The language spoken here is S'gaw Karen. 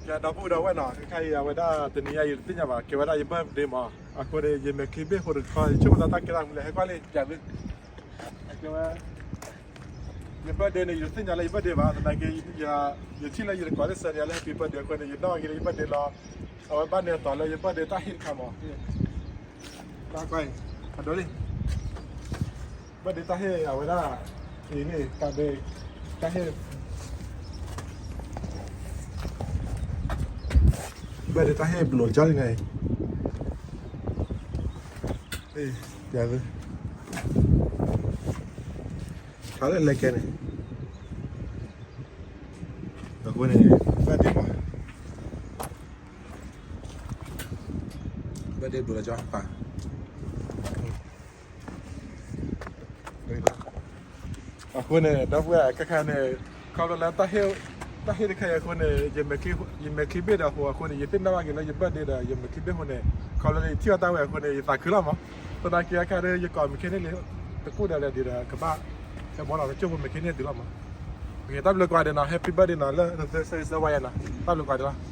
ယဒီပုၢ်ဒီဝဲၢ်နီၤ, ခဲခါအံၤ အဝဲဒၣ်တနံၤညါအံၤ ယတသ့ၣ်ညါဘၣ်, ကဲဝဲဒၣ်ယ birthday မး, အဃိန့ၣ် ယမဲာ်ချံဘ့ၣ်ဖိတခီ ယဆိကမိၣ်သးတၢ်ကဲထီၣ်မနုၤလဲၣ်, ဟဲကွၢ်လံ ပျးသု, ကဲဝဲ ယ birthday န့ၣ် ယတသ့ၣ်ညါလၢယ birthday ဘၣ်, သနာ်က့ ယထံၣ်လၢယတကိးလၢစၢၤန့ၣ် လၢ happy birthday အဃိန့ၣ် ယနီၣ်က့ၤလၢယ birthday လီၤ, အဝဲဘၣ်န့ၢ်အတီၤလၢယ birthday တၢ်ဟ့ၣ်တခါမး, တၢ်ကွၢ်အံၤ အဒိလံ birthday တၢ်ဟ့ၣ်အဝဲဒၣ်, အံၤန့ၣ် တၢ်ဒ့ တၢ်ဟ့ၣ် birthday တၢ်ဟ့ၣ်ဘျိးကၠီလံန့ၣ်, ပျးသု, ခါလၢလဲၤကဲန့ၣ်, အဃိန့ၣ် birthday မး, birthday ဘျိးလၢကၠီပၢ် အဃိန့ၣ် ဒီပုၢ်ဝဲၢ် ခဲခါန့ၣ် ခီဖျိလၢ တၢ်ဟ့ၣ်တခါအံၤအဃိန့ၣ် ယမဲာ်ချံဘ့ၣ်ဒီးအဃိအဃိန့ၣ် ယသ့ၣ်နီၣ်ဘၣ်က့ၤလၢယ birthday ဒီး ယမဲာ်ချံဘ့ၣ်အဃိန့ၣ် ခီဖျိလၢယထံၣ်အီၤတၢ်ဝဲအဃိန့ၣ် ယသးခုလီၤမး, သနာ်က့အခါဒီး ယကိး mechanic လံ တကူၣ်ဒီးလဲၤဒံးဒီး ကဘၣ် ကဘီလီၤ ကကၠိဖိ mechanic တုၤလီၤမး, တၢ်ဘျုးကိးဂၤဒဲးနီၤ happy birthday နီၤ လၢ သၢဝါယဲနီၤ တၢ်ဘျုးကိးဂၤဒဲးလီၤ.